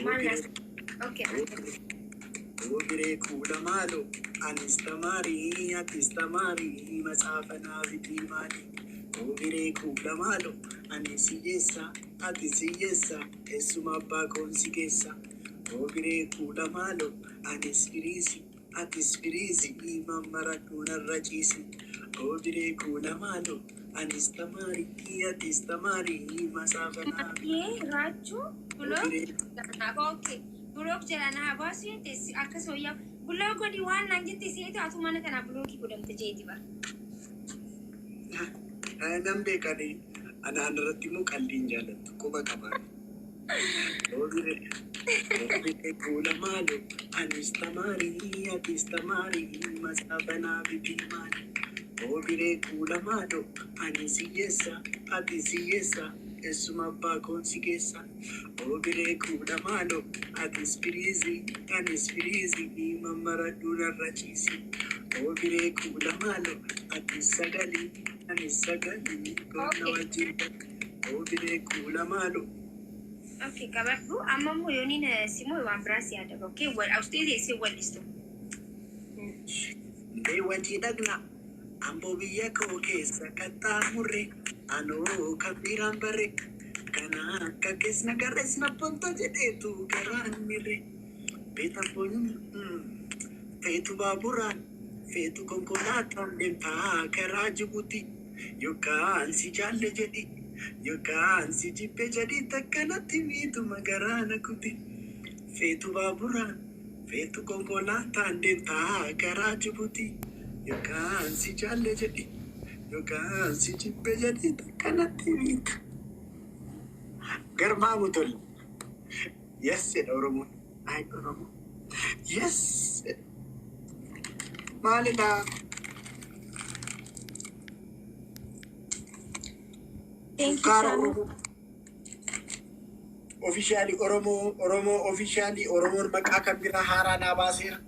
Maal naas? Okay. Obiree kuula maaloo anis tamaarii atis tamaarii matsaafa naa bitii maali. Obiree kuula maaloo anis hiyyeessa atis hiyyeessa eessuma abbaa koon si geessa. Obiree kuula maaloo anis firiisi atis firiisi mammaradhuu narra ciisi. Obiree kuula maaloo anis tamaarii atis tamaarii matsaafa naa bitii. Maakii raachuu block Obiree jalaa okay. Block jalaa naa baasu jette akkas wayyaa. Block godhi waan naan jette seetu atu mana kanaa blockii godhamte jeeti bara. Nan beekani anaan irratti immoo qalliin jaallattu quba qabaa. Obiree obiree kuula maaloo anis tamaarii atis tamaarii matsaafa naa bitii maali. Obiree kuula maaloo anis hiyyeessa atis hiyyeessa eessuma abbaa koon si geessa. Obiree kuula maaloo atis firiizii anis firiizii mammaradhuu narra ciisi. Obiree kuula maaloo atis sagalii anis sagalii goonna wajjin. Obiree kuula maaloo. Okay, qabadhu. Amma immoo yooniin simoo waan biraa si yaadaba. Okay, wal awustee teessee wal'istu. Mee wajii dhaqna amboo biyya koo keessa qaxxaamurre anoo kan biraan barre kana akka keessa garrees na bonta jedheetu garaan mirre beeta feetu baaburaan feetu konkolaataan deemtaa karaa Jibuuti yookaan si jaalle jedhi yookaan si jibbe jedhi takkanatti miitu magaraana kuti feetu baaburaan feetu konkolaataan deemtaa karaa Jibuuti yookaan si jaalle jedhi yookaan si jibbe jedhi takkanatti miitu. Garmaamu tole. Yes jedha Oromoon. Ay Oromoo. Yes jedha. Maalidha? Thank you, Sukkaara Sami. Oromoo. Officially Oromoo Oromoo officially Oromoon maqaa kan biraa haaraa naa baaseera.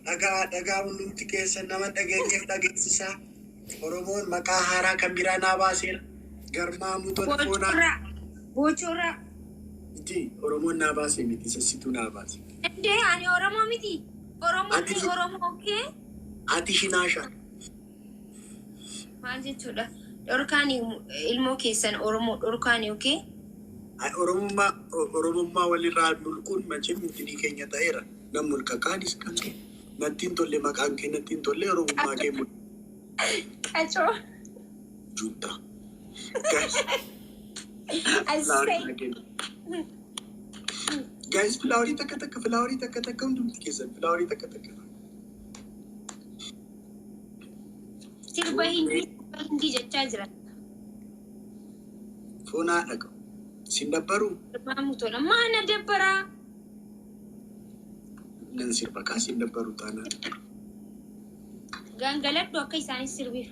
Dhagaa dhagaa hundumti keessan nama dhageenyeef dhageessisaa. Oromoon maqaa haaraa kan biraa naa baaseera. Garmaamuu tola foonaa. Bocorraa. Bocorraa. Miti Oromoon naa baase miti sassituu naa baase. Indee ani Oromoo miti. Oromoon Ati ni Oromoo kee ati shinaasha. Maal jechuudha? Dhorkaan ilmoo keessan Oromoo dhorkaan okay? Ay, Oromummaa Oromummaa walirraa mulquun machee mintinii keenya ta'eera. Nan mulqa kaanis kan kee. Natti hin tolle maqaan kee natti hin tolle Oromummaa kee mulqa. Qacoo. Junta. Guys, I flowerii say. naa kennu. Guys, flowerii takka takka flowerii takka takka hundumti keessan flowerii takka takka. Sirba hindii sirba hindii jechaa jira. Foonaa dhaqu. Sin dabbaruu? Sirbaa mutoodha. Maa na dabbaraa? Nan sirba kaa sin dabbaruu taanaan. Gangaladhu akka isaanis sirbiif.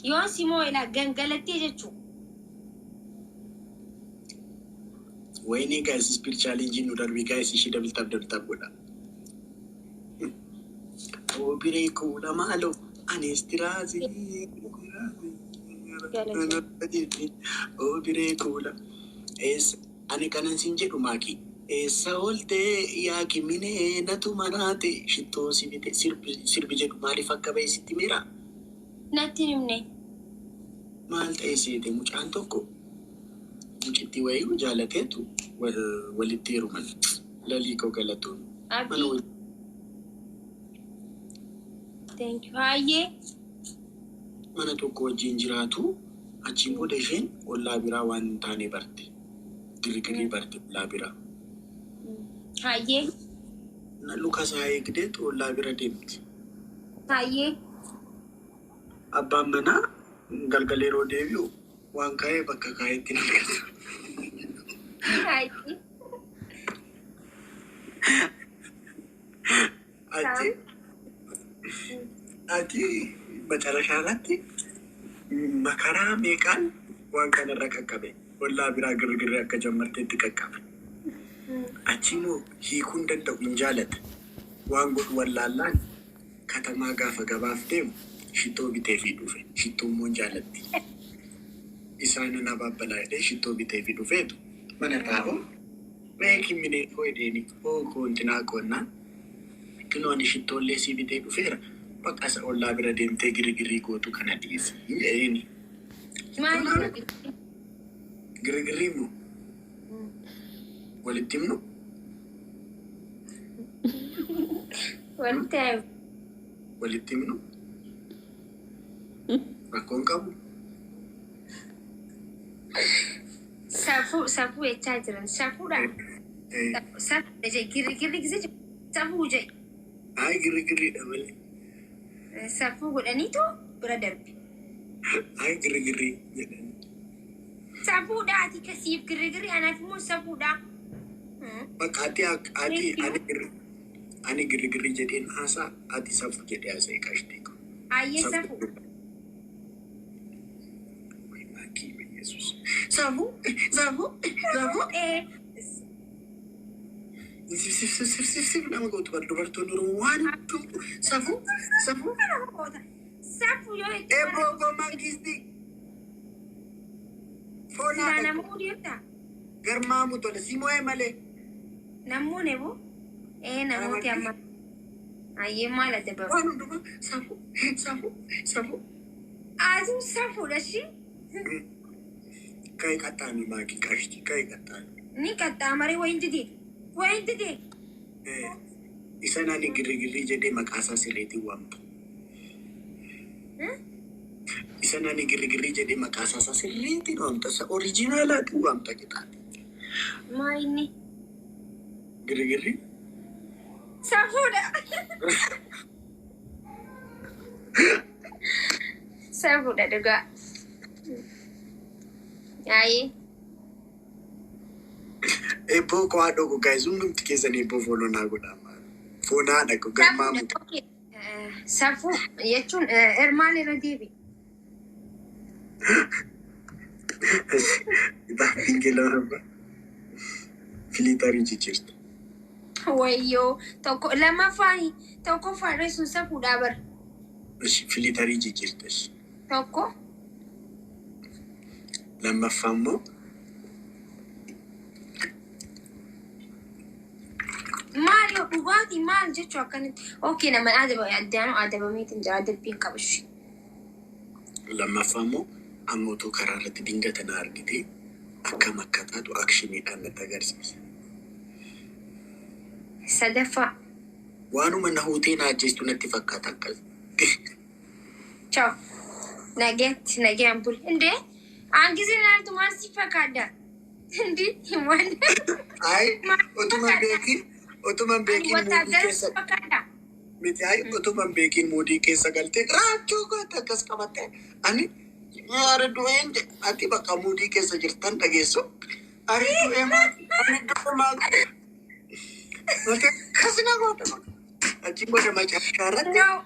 Yoon simoo ilaa gangalattee jechuu. Wayinii guys, speed challenge nu darbii guys ishii double tap double tap godha. Obiree kuula maaloo anis tiraazii. Obiree kuula. Eessa ani kanan sin jedhu maaki. Eessa ooltee yaa kiminee natu maraate shittoo si bite sirbi jedhu maaliif akka ba'e sitti miira? Natti hin himne. Maal ta'e seete mucaan tokko mucittii wayii jaalateetu walitti heeruman. Lalii koo galatoon. Mana Abdii. wajjin. Thank you. Hayyee. Mana tokko wajjin jiraatu achiin booda isheen ollaa biraa waan hin taane barte. Girgirii barte ollaa biraa. Hayyee. Na luka isaa eegdeetu ollaa bira deemti. Hayyee. Abbaan manaa galgala yeroo deebi'u waan kaa'ee bakka kaa'etti hin argatu. Hayyee. Achi achi macarashaa irratti makaraa meeqaan waan kanarra qaqqabe. Ollaa biraa girgirri akka jammarteetti qaqqabe. Achi immoo hiikuu hin danda'u hin jaalata. Waan godhu wallaallaan katamaa gaafa gabaaf deemu shittoo biteefii dhufe. Shittoo immoo hin jaalatti. Isaan na baabbalaa jedhee shittoo bitee fi dhufeetu mana taa'u. Meekin minee koo jedheeni koo koontinaa koonnaan kinoo ani shittoollee sii bitee dhufeera. Bakka isa ollaa bira deemtee girgirii gootu kana dhiisi jedheeni. Maal? Girgirii immoo walitti himnu. Walitti hayu. Walitti himnu. Rakkoon qabu. Safuu safuu jechaa jiran safuudha. Safuu jee girgirri gisee safuu jee. Ay, girgiriidha malee. Safuu godhaniitu bira darbe. Ay, girgirii jedhani. Safuudha ati kasiif girgirri anaaf immoo safuudha. Bakka ati ati ani girgirii jedheen haasaa, ati safuu jedhee haasa'e qashtii. Ayyee, safuu. Safuu, safuu, safuu. Sif sif sif sif sif sif nama gootu bar dubartoonni Oromoo waan hundumtu safuu, safuu. Safuu yoo jechuun. Eeboo koo mangisti. Silaa Foonaa namuu deemta. garmaamu tola si mo'ee malee. Namuu nebu. Ee, namooti amma. Ayyee, maal adda bafu? Waan hundumaa safuu, safuu, safuu. Atuu safuudha shi. Ka'ee qaxxaami maakii qashtii, ka'ee qaxxaami. Ni qaxxaamaree wayin didee. Wayin didee. Isan ani girgirrii jedhee maqaa isaa sirriitiin waamta. Isan ani girgirrii jedhee maqaa isaa sirriitiin waamta. Isa oriijinaalaatiin waamta qixaati. Maa inni? Girgirrii. Safuudha. Safuudha dhugaa. Ayyee. Eebboo koo haadhoo koo, guys, hundumti keessan eebboo follow naa godhaa. Foonaa dhaqu garmaamu. Safuudha. Safuu jechuun ermaan irra deebi. Kitaabni lama filitarii jijjiirta. Wayyoo, tokko lammaffaan tokkoffaan sun safuudha bar. Filitarii jijjiirta. Tokko. Lammaffaa immoo Maal yoo dhugaatii maal jechuu akkanatti? Okay, nama adaba addaanu adabameetiin jira, adabbiin qabu. Lammaffaa immoo amma otoo karaa irratti dingata na argite akkam akka taatu actioniidhaan natti agarsiisa. Sadaffaa. Waanuma na huutee na ajjeestu natti fakkaata akkas. Ciao. Nageetti nageen bul. Indee aangisee naaltu maal si fakkaata? Indi maal? Ay, utuma beekin muudii Wattaadara keessa si fakkaata? miti, ay, utuma beekin muudii keessa galtee raachuu goote akkas qabatte, ani yaara du'een jedhe, ati bakka muudii keessa jirtan dhageessu. Ari du'ee maal? Ani du'ee maal? Akkas na goota bakka. Achi booda macaashaa irratti No,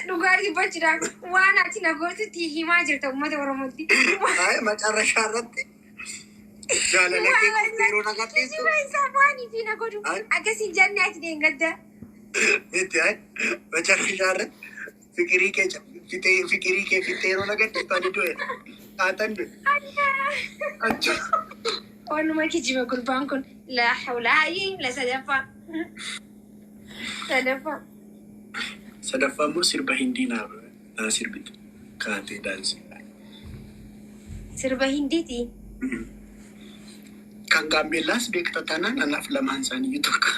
dhugaa dubbachuudhaaf waan ati na gootutti himaa jirta uummata Oromootti. Ay, macarrashaa irratti jaalala kee yeroo na gadhiistu. Kijiba isaa waan ifi na godhu. Ay. Akkasiin jenne ati deengadda. Miti, ay, macarrashaa irratti fikirii kee fixee, fikirii kee fixee yeroo na gadhiistu ani du'e. Haatan du'e. Achi. Waanuma kijiba gurbaan kun laa hawla hayyee la sadaffaa. Sadaffaa. Sadaffaa immoo sirba Hindii naa sirbitu. Kaatee daansii. Sirba Hindiiti. Kan Gaambeellaas beekta taanaan anaaf lamaan isaanii tokko.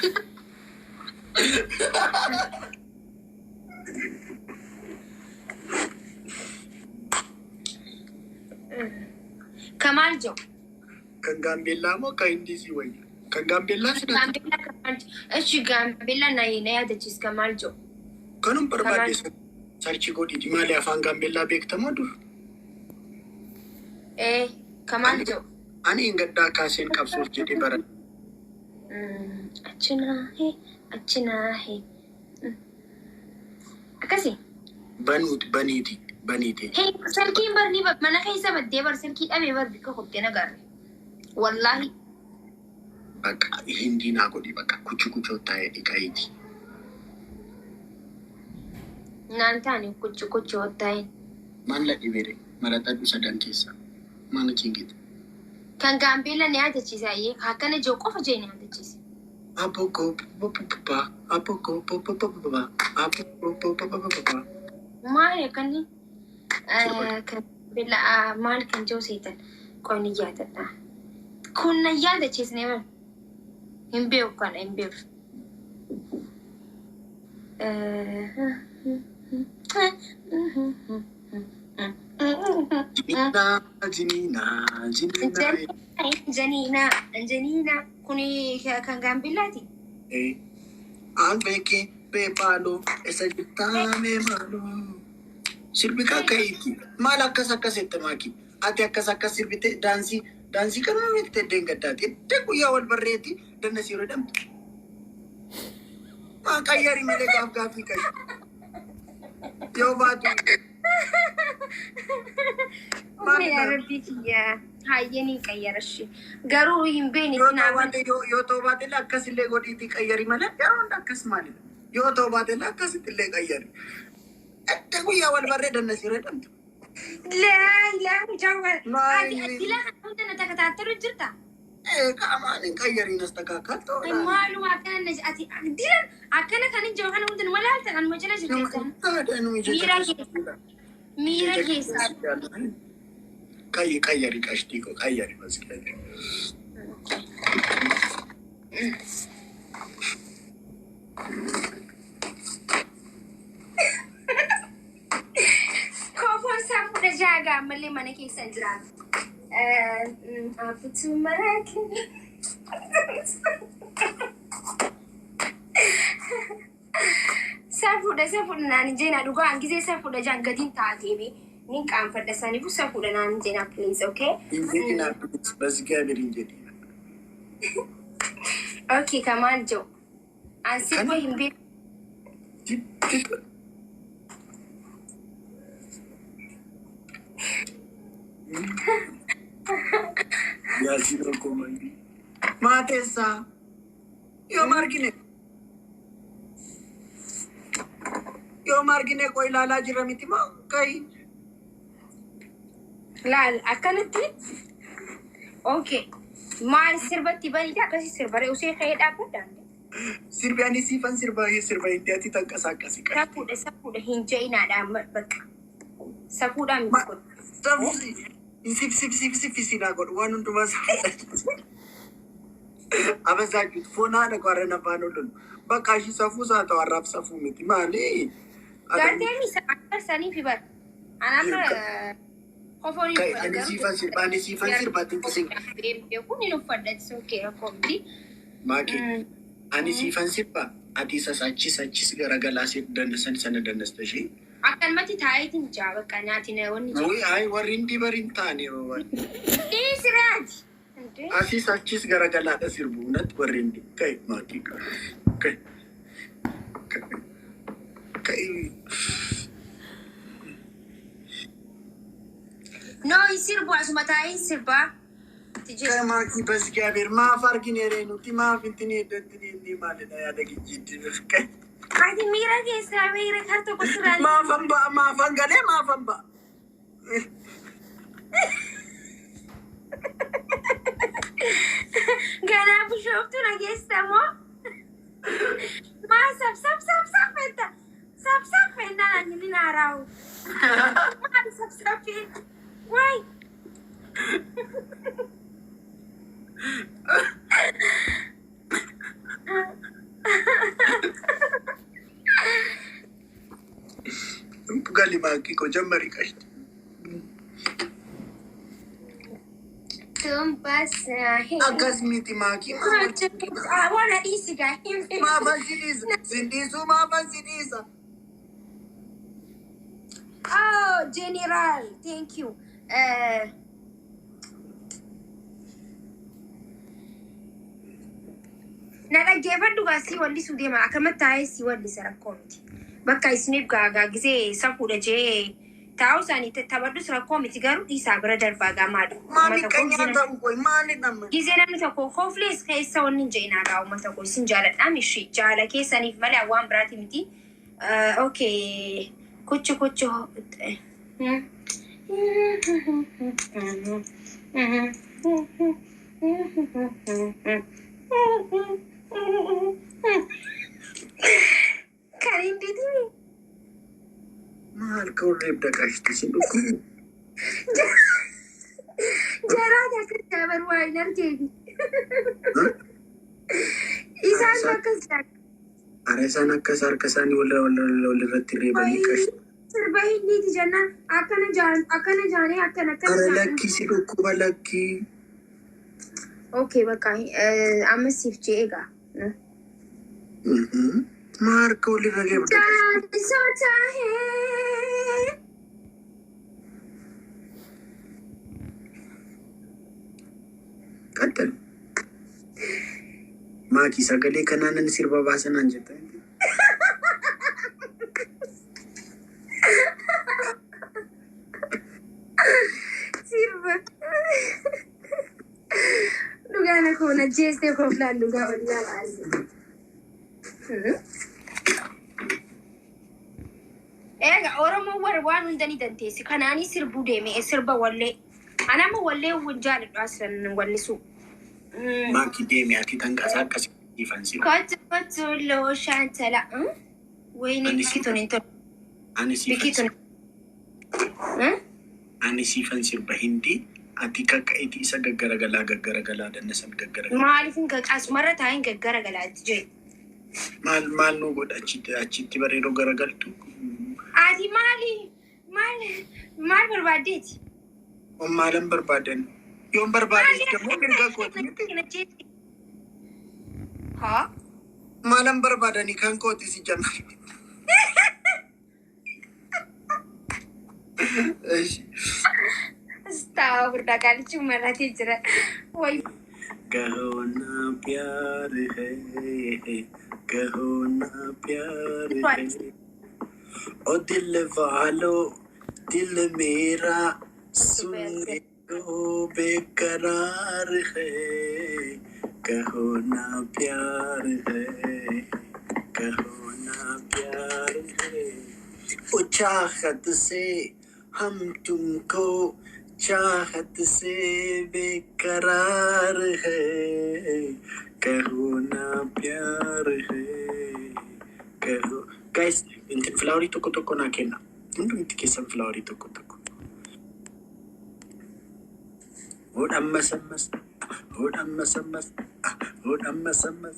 Kamaal jiru. Kan Gaambeellaa moo kan Hindii si wayya? Kan Gaambeellaa si Gaambeellaa kamaal jiru. Ishi Gaambeellaa na yaadachiis kamaal jiru. Kanum barbaadde search godhiiti. Maali, afaan Gaambeellaa beektamoo dur? Ee, kamaal jiru. Ani hin gaddaa kaaseen qabsuuf jedhee bara. Achinaahe achinaahe. Akkasi. Banuuti baniiti baniiti. Hey, silkiin barni mana keessa baddee bar silkii dhabee bar bikka kuttee nagarre. Wallaahi. Bakka Hindii naa godhi, bakka kuchi kuchoo taa'ee dhiqa'iiti. Naan taane kuchi kuchi wattaa'e. Maal la dhibere maraxadhu sadan keessa. Maana cingite. Kan Gaambeellaa ni yaadachiisa ayyee akkana jiru qofa jee ni yaadachiisa. Apoko papa apoko papa papa apoko papa papa. Maali akkanni kan Gaambeellaa maal kan jiru seetan qoonni yaadadha. Kun na yaadachiisne bara. Hin beeku kana hin beeku. Jinina jinina jinina. Janiina Janiina kuni kan Gaambeellaati. Albeke peepaaloo isa jirtaame maaloo. Sirbi kakka'iiti. Maal akkas akkas jette maaki? Ati akkas akkas sirbite daansii daansii kanuma miti eddeen gaddaati. Edda guyyaa wal barreeti danna siiroo dhamtu. Maa qayyari malee gaaf gaaffii qayi. Yoo baatu. Maali yaa rabbii kiyya hayyeen hin qayyarashi. Garuu hin beekne Yoo ta'u sinaa baate yoo ta'u baate illee akkasillee godhiitii qayyari malee yeroo hunda akkas maalidha? Yoo ta'u baate illee akkasitti illee qayyari. Edda guyyaa wal barree danna siiroo dhamtu. Laa ilaaha jawwar. Ati Maali? ati laa hunda na takataattalu jirta. Qaamaan hin qayyariin as takaakaltoo. Maaluma akkana na ati dilan akkana kan hin jiru kana hunda numa laaltan anuma jala jirta. Miira keessa. Miira keessa. Qayyi qayyari qashtii ko qayyari bas qayyari. Kofoon isaa fuudha jaagaa ammallee mana keessa hin jiraatu. Abbituu maraaki. Safuudha safuudha naan hin jeenaa dhugaa gisee safuudha jaan gadiin taateemi nin qaanfadha saniifuu safuudha naan hin jeenaa please, okay? Hin jedhinaa በእግዚአብሔር hin jedhinaa. Okay, kamaan jiru. An sirba hin beeku. Yaasii tokko mangi. Maateessaa yoom argine? Yoom argine qoy ilaalaa jirra miti moo qayi? Laal akkanatti. Okay. Maal sirbatti baniite akkasii sirbare usee ka'ee dhaabbadhaan. Sirbi ani siifan sirba sirba indiyaatti tanqasaaqasi qashtii. Safuudha safuudha hin je'inaadhaan bakka. Safuudhaan miti kun. Sif sif sif sif sinaa godhu waan hundumaa abazaajut foon haadha qoarra nafaan ololu bakka ishii safuu isaa ta'u har'aaf safuu miti maali? Garteen isa sanii fi bar. Anaaf kofoon hin Kai, uffadha ani garuu. siifan sirba ani siifan sirba tinkisin Beeku ni uffadha okay rakkoo miti. Maaki ani siifan sirba ati isas achis achis garagalaa si dandasan sana dandasta ishee. Akkanumatti taa'eetiin jaa bakka nyaati na wanni jiru. Wuy ay warri hindi bari hin taane yeroo baay'ee. Dhiisiraati. Asis achis garagalaadha sirbu natti warri hindi. Kai maaki kai kai. No hin sirbu asuma taa'ee sirbaa. Kai maaki በእግዚአብሔር maaf argine ree nuti maaf intini iddootti inni maalidha yaada gijjiitti kai. Ati miira keessaa miira kar tokko sirraa. Maafan ba'a maafan galee maafan ba'a. Ganaa bishooftuu na geessa moo? Maa sab sab sab sab fetta. Sab sab fennaan ani ni naaraawu. Maal sab sab fetta? Waay. Gali maakii koo jammari qashti. Tumbas. Akkas miti maakii Waan dhiisi gaa. maafan si dhiisa sin dhiisuu maafan si dhiisa. Oh, General, thank you. Na dhaggeeffadhu gaa si wallisuu deema akkamatti taa'ee si wallisa rakkoo miti. Bakka isiniif gaagaa gisee safuudha jee taa'u isaanii taphadhus rakkoo miti garuu dhiisaa bira darbaa gaa maali. Maali qanyaa ta'u koy maali namni. Gisee namni tokko kooflees keessa wanni hin jedhinaa gaa uummata koo isin jaaladhaa mishi jaala keessaniif malee waan biraati miti. Okay, kuchu kuchu. Kan hindiitii. Maal harka wal reebda qashti si dhukkubu? Jaraati akkas jaabar waa hin argeefi. Isaan akkas jaabar. Ara isaan akkas harka isaanii wal irratti reebanii qashti. Sirba hindiiti jennaan akkana jaan akkana jaanee akkana akkana Ara jaanee. Lakkii si dhukkuba lakkii. Okay, bakka amma siif jee egaa. Maa harka walirra reebda qashti? चांद सोचा है। Qaxxal. Maakii sagalee kanaanan sirba baasanaan jetta. Sirba. Dhugaan koo na jeestee kooflaan dhugaa wallaa baase. Egaa Oromoo warra waan hunda ni dandeessi. Kanaanii sirbuu deeme sirba wallee. Anama wallee wal jaaladhu asiran wallisu. Maakii deeme ati tanqasaa akkasii ifan sirba. Kottu kottu looshaan tala. Wayne Ani bikituun hin tolu. Ani siifan Bikituun. Ani siifan sirba hindii ati kakka iti isa gaggaragalaa gaggaragalaa dannasan gaggaragalaa. Maaliif hin asumarra taa'een gaggaragalaatti jee? Maal maal nu godha achitti achitti bareedoo garagaltu? Ati maali maal maal barbaaddeeti? On maalan barbaadan? Yoon barbaades ደግሞ mirga kooti miti. Haa? Maalan barbaadanii kan kooti si jamar. እሺ. Astagfirullah qaalichi maratee jira. Way. कहो ना प्यार है, कहो ना प्यार है, ओ दिल वालो दिल मेरा सुनने को बेकरार है, कहो ना प्यार है, कहो ना प्यार है, ओ चाहत से हम तुमको चाहत से बेकरार है, कहो ना प्यार है, कहो. Guys, intin flowerii tokko tokko naa kenna. Hundumti keessan flowerii tokko tokko. Hodh ammas ammas, hodh ammas ammas, hodh ammas ammas,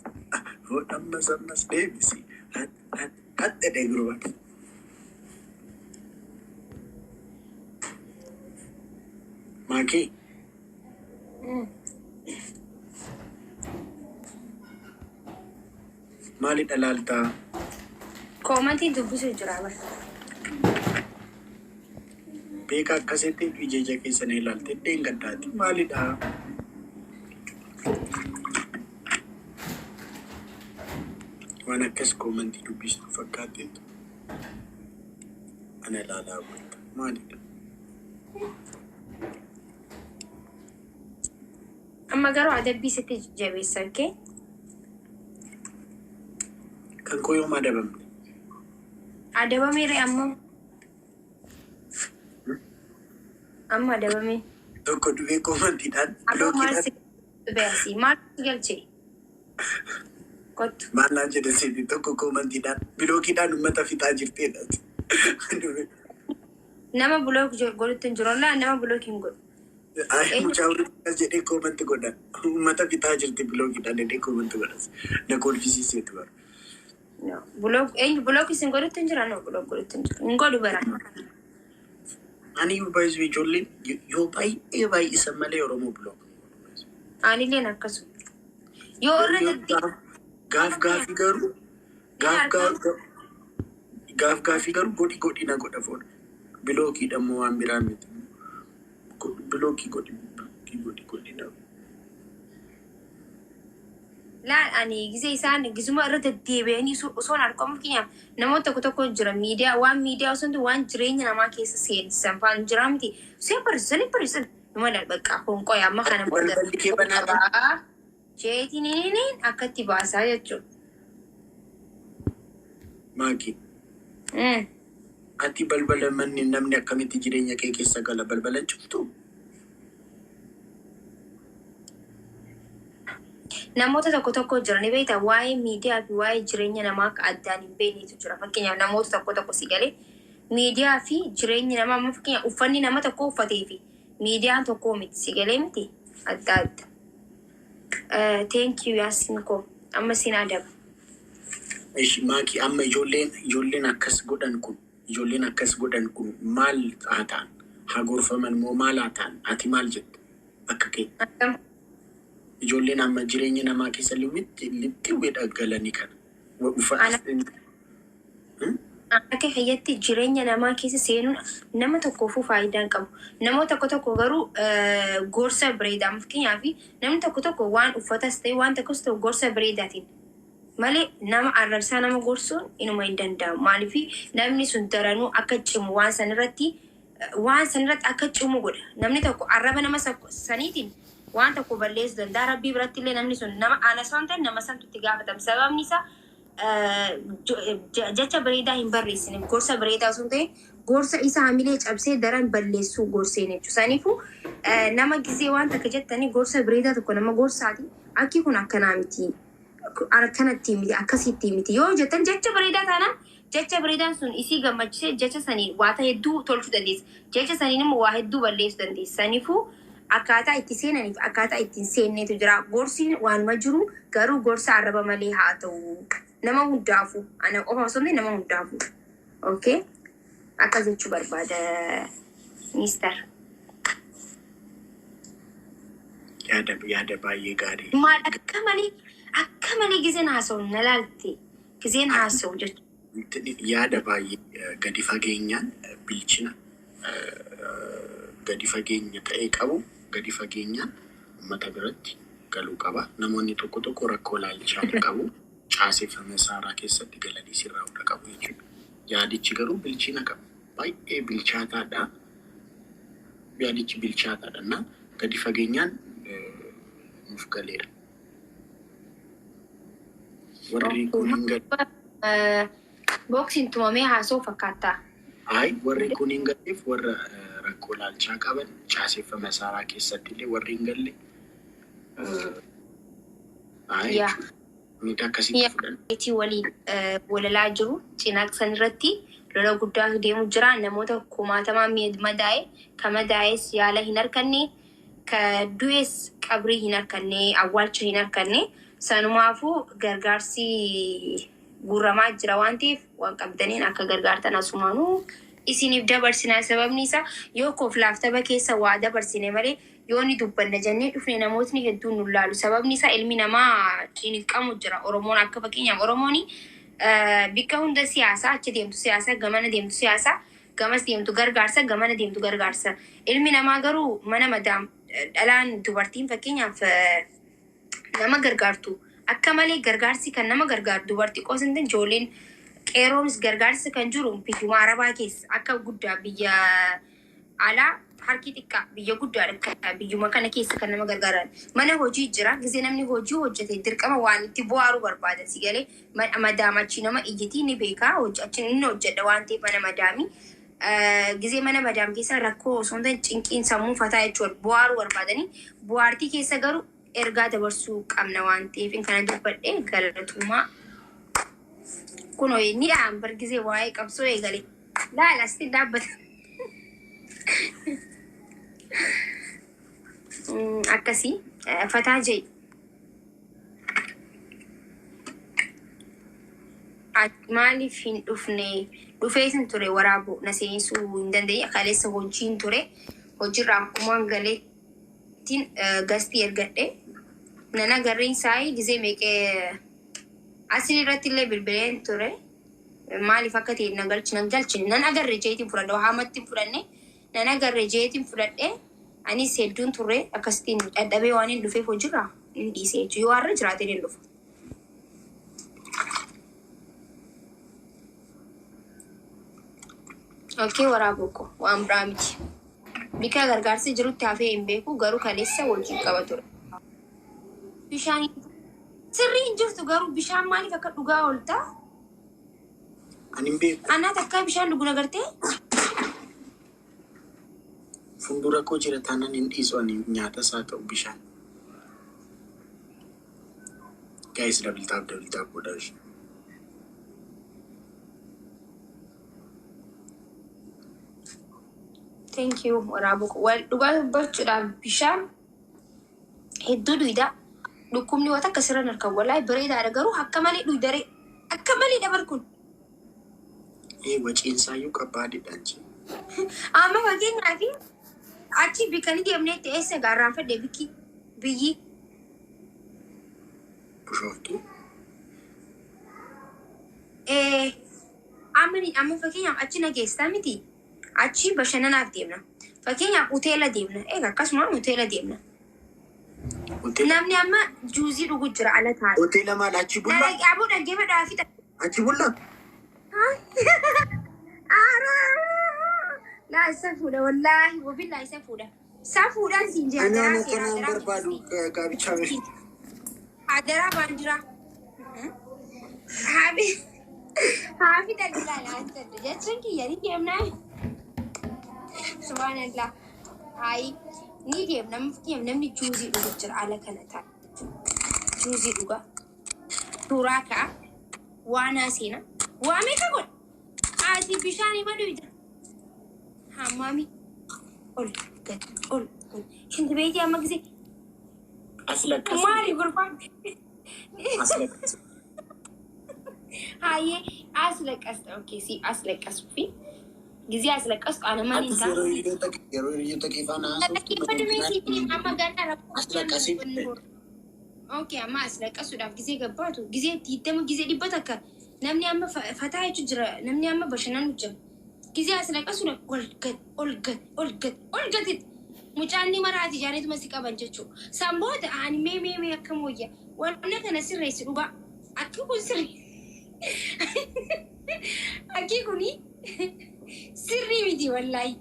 hodh ammas ammas, deebisi hat hat hat jedhee gurbaan. Maakii. Maalidha laaltaa? Commentii dubbisuu jira bara. Beeka akkasitti ija ija keessan ilaalte iddeen gaddaati. Maalidha? Waan akkas commentii dubbistu fakkaatteetu. Ana ilaalaa bulta. Maalidha? Amma garuu adabbii sitti jabeessa, okay? Kan koo yoom adabamne? Adabameere ammoo. Amma adabame. Tokko dhufee commentiidhaan Amma maal blockiidhaan si beesi? Maal si galche? Kottu. Maal naan jedhe seeti tokko commentiidhaan blockiidhaan uummata fixaa jirteedha. Nama block godhutti hin jiru. Laa, nama block hin godhu. Ay, mucaa akkas jedhee comment godha. Uummata fixaa jirti blockiidhaan jedhee comment godha. Na kolfisiiseetu bara. No. Block eenyu block isin godhutti hin jira? No, block godhutti hin jiru. Hin godhu bara. Ani baay'isuu ijoolleen yoo baay'ee baay'isan malee Oromoo block. Anilleen akkasuma. Yoo irra deddeebi'e Gaaf gaafii garuu gaaf gaaf gaaf gaafii garuu godhi godhi na godha foon. Blockiidha immoo waan biraa miti. Blockii godhi blockii godhi godhi na. Laal, ani gisee isaan gisuma irra deddeebi'anii osoo hin argamu, fakkeenyaaf namoota tokko tokko jira, miidiyaa waan miidiyaa osoo hin ta'in waan jireenya namaa keessa seensisan faan jira miti. See barsiisan barsiisan numa bakka honqoy amma kana booda Balballi kee banaadha. jeetiniin akkatti baasaa jechuudha. Maaki. Ati balbala manni namni akkamitti jireenya kee keessa gala balbala hin cuftu? Namoota tokko tokko jira ni beektaa, waa'ee miidiyaa fi waa'ee jireenya namaa akka addaan hin beeknetu jira. Fakkeenyaaf namoota tokko tokko si galee miidiyaa fi jireenyi namaa, amma fakkeenyaaf uffanni nama tokko uffatee fi miidiyaan tokko miti, si galee miti, adda adda. Thank you Yaasin koo, amma sin adaba. Ishi Maakii, amma ijoolleen akkas godhan kun, ijoolleen akkas godhan kun maal haa ta'an? Haa gorfaman moo maal haa ta'an? Ati maal jetta akka kee? Akkam? Ijoolleen amma jireenya namaa keessa liwitti lixxi galanii kana. Ana akka kiyyatti jireenya namaa keessa seenuun nama tokkoofuu faayidaa hin qabu. Namoota tokko tokko garuu gorsa bareedaa, fakkeenyaaf namni tokko tokko waan uffatas ta'e waan tokkos ta'u gorsa bareedaatiin malee nama arrabsaa nama gorsuun inuma hin danda'amu. Maaliif namni sun daranuu akka cimu waan sanirratti akka cimu godha. Namni tokko arraba nama saniitiin waan tokko balleessuu danda'a. Rabbii biratti illee namni sun nama ana osoo hin ta'in nama santu itti gaafatama. Sababni isaa jecha bareedaa hin barreessine, gorsa bareedaa osoo hin ta'in gorsa isa hamilee cabsee daran balleessuu gorseen jechuudha. Saniifuu nama gisee waan takka jettanii gorsa bareedaa tokko nama gorsaati. Akki kun akkanaa miti. Akkanatti miti, akkasitti miti yoo jettan, jecha bareedaa taanaan jecha bareedaan sun isii gammachisee jecha saniin waa ta'e hedduu tolchuu dandeessa. Jecha saniin immoo waa hedduu balleessuu dandeessa. Saniifuu akkaataa itti seenaniif akkaataa ittiin seenneetu jira. Gorsiin waanuma jiru, garuu gorsa arraba malee haa ta'u. Nama hundaafuu, ana qofa osoo hin ta'in nama hundaafuu. Okay? Akkas jechuu barbaada, mister. Yaada baay'ee gaarii. Maal, akka malee gizeen haasa'u na laalte, gizeen haasa'u jechuudha. Yaada baay'ee gadi fageenyaan bilchina gadi fageenya ta'e qabu, gadi fageenyaan uummata biratti galuu qaba. Namoonni tokko tokko rakkoo ilaalchaa ni qabu. Caaseffama saaraa keessatti galanii sirraa'uu qabu jechuudha. Yaadichi garuu bilchina qaba. Baay'ee bilchaataadha. Yaadichi bilchaataadha. Na gadi fageenyaan nuuf galeera. Warri kun hin galle. Booksiin tumamee haasa'u fakkaata. Ayi, warri kun hin galleef, warra rakkoo ilaalchaa qaban, caaseffama saaraa keessatti illee warri hin galle. Ayi jechuudha. Miidhaa akkasitti fudhan. Itti waliin walalaa jiru cinaaqsan irratti lola guddaatu deemu jira. Namoota kumaatamaan madaa'e, ka madaa'es yaala hin arganne, ka du'es qabrii hin arganne, awwaalcha hin arganne. Sanumaafuu gargaarsi guuramaa jira waan ta'eef waan qabdaniin akka gargaartan asumaanuu isiniif dabarsinaa. Sababni isaa yoo koflaaf tapha keessa waa dabarsine malee yoo ni dubbanna jennee dhufne namootni hedduun nu laalu. Sababni isaa ilmi namaa cinqamu jira. Oromoon akka fakkeenyaaf Oromoon bikka hunda siyaasaa achi deemtu siyaasa, gamana deemtu siyaasa, gamas deemtu gargaarsa, gamana deemtu gargaarsa. Ilmi namaa garuu mana madaam dhalaan dubartiin fakkeenyaaf nama gargaartu akka malee, gargaarsi kan nama gargaaru dubartii qofa hin ta'in, ijoolleen qeerroonis gargaarsi kan jiru biyyuma arabaa keessa akka guddaa, biyya alaa harki xiqqaa, biyya guddaadha, biyyuma kana keessa kan nama gargaaran. Mana hojii jira, gisee namni hojii hojjete dirqama waan itti bu'aaruu barbaada, si galee? Madaamachi nama iyyitii ni beekaa, achi inni hojjedha waan ta'eef mana madaamii gisee mana madaam keessa rakkoo osoo hin ta'in cinqiin sammuu fataa jechuudha, bu'aaruu barbaadanii bu'aartii keessa garuu ergaa dabarsuu qabna waan ta'eef kana dubbadhe. Galatummaa. Kunoo ni dhahan bar gisee waa'ee qabsoo eegale. Laala, asitti dhaabbata. Akkasii fataa jee. Ati maaliif hin dhufne? Dhufeetin ture, waraabu na seensuu hin dandeenye. Kaleessa hojiin ture. Hojiirraa akkumaan galeettiin gastii ergadhe. Nan agarreen saayii gisee meeqee asin irratti illee bilbileen ture. Maaliif akka ta'e na galchi nan galchine, nan agarre jeetiin fudhadhe, haamatti hin fudhanne, nan agarre jeetiin fudhadhe. Anis hedduun turre, akkasitiin dadhabee waan hin dhufeef hojiirraa hin dhiise jechuudha. Yoo har'a jiraate hin dhufu. Okay, waraabuu ko waan biraa miti. Bika gargaarsi jirutti hafee hin beeku, garuu kaleessa wajjin qaba ture. Bishaan sirrii hin jirtu, garuu bishaan maaliif akka dhugaa oolta? Ani hin beeku. Anaa takkaa bishaan dhugu nagartee? Fuuldura koo jira taanaan hin dhiisu ani, nyaatas haa ta'u bishaan. Guys, double tap, double tap godhaa ishee. Thank you, waraabuu. Wal dhugaa dubbachuudhaaf bishaan hedduu dhuyda. Dhukkubni waan akka sirran harkan wallaahi bareedaadha, garuu akka malee dhuydaree akka malee dabar kun. Ee, waciinsaayyuu qabbaadidha achi. Amma fakkeenyaaf achi bikkanii deemneetti eessa gaarraan fedhe bikki biyyi. Bishooftuu. Ee, amma fakkeenyaaf achi na geessaa miti. Achi bashannanaaf deemna. Fakkeenyaaf hoteela deemna. Egaa akkasuma hoteela deemna. Hoteela. Namni amma juuzii dhugu jira ala taa'e. Hoteela maal, achi bullaa? Aboo, dhaggeeffadhaa fixa. Achi bullaa? Laa, isa fuudha, wallaahi wabillaa isa fuudha. Isa fuudhaan siin jira. Ani Hadaraa ana seera kanaan hadaraa barbaadu gaabichaa miti. Hadaraa baandiraa. Haafi haafi daldalaa laata jechuun kiyya ni deemnaa. Subhaanallah. Hayi, ni deemna. Fakkeenyaaf namni juuzii dhugu jira ala kana ta'a. Juuzii dhuga. Suuraa ka'a. Waanaa seena. Waa meeqa godha? Ati bishaan hima dhuyda. Hammaami. Ol gad ol gad. Shinti beetii amma gisee. As laqqas. Maali gurbaan? As laqqas. Hayyee, as laqqasta. Okay, si as laqqasuu fi gisee as laqqastu ana maaliin Atis ta'a? yeroo hiriyoota kee faana haasoftu Dhaggeeffadhu meesii, amma ganna rakkoo. As laqqasii. Okay, amma as laqqasuudhaaf gisee gabbaatu gisee 20, gisee 100, namni amma fataa jechuun jira, namni amma bashannanu jira. Gisee as laqqasuudhaaf ol gad ol gad ol gad ol gaditti mucaan ni maraati jaanituma si qaban jechuudha. San booda ani mee mee mee akkam wayya, wanna kana sirreessi dhugaa, akki kun sirrii, akki kuni sirrii miti wallaahi.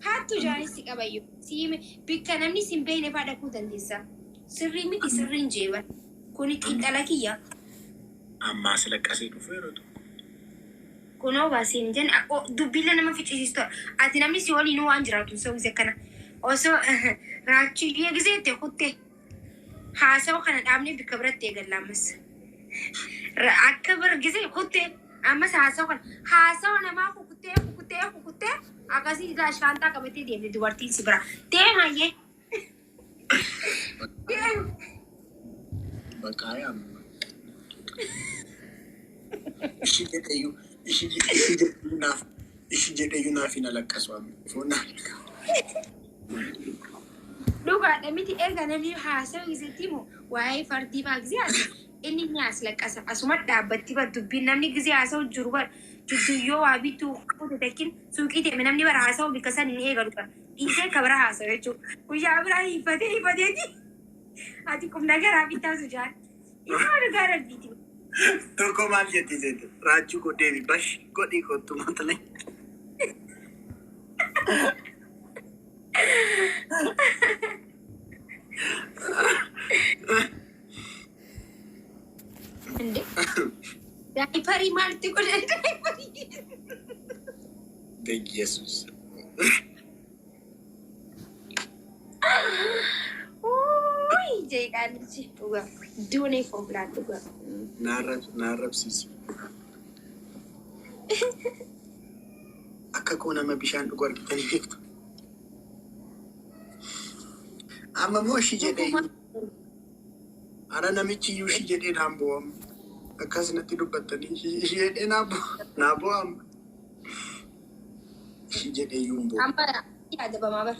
Hattu jaanis si qabayyo. Siime bikka namni sin beekne faa dhaquu dandeessa. Sirrii miti, sirriin jeeban. Kuni xiinxala kiyya. Amma as laqqasee dhufu yeroo tokko. Kunoo baasiin jenne dubbiillee nama ficcisiistu. Ati namni si waliin waan jiraatu osoo gisee kana. Osoo raachiyyee gisee itti kutte haasawa kana dhaabnee bikka biratti eegalla ammas. Akka bar gisee kutte ammas haasawa kana haasawa namaa kukuttee kukuttee kukuttee akkasii irraa shaantaa qabatee deemte dubartiin si bira. Deemayyee. Deem. Bakka amma. Ishii jedheyyuu ishii jedheyyuu naaf hin alaqqasu amma. Foon naaf. Dhugaadha miti, erga namni haasawa giseetti himu waa'ee fardii faa gisee haasa'u inni ni as laqqasa, asuma dhaabbatti bar dubbiin namni gisee haasa'u jiru bar jidduyyoo waa bittuu kute takkin suuqii deeme, namni bara haasa'u bikka san hin eegalu bar dhiisee ka bira haasa'u jechuudha. Guyyaa biraa hiifatee hiifateeti ati qubna garaa bittaa sujaan isaa dhugaa rabbiiti. Tokko maal jetti jette, raachuu koo deemi bash godhii kottu matalee. እንዴ, diaper maalti godhan diaper? በኢየሱስ። Uy, jeeqaanichi dhugaa duunee fooflaan dhugaa. Naarrabsiisi. Akka koo nama bishaan dhugu argitanii beektu. Amma immoo ishii jedhee ara namichi iyyuu ishii jedhee naan bo'amu. Akkas natti dubbattanii ishii jedhee naa bo'amu. Ishii jedhee iyyuu hin bo'amu. Amma adabamaa bar.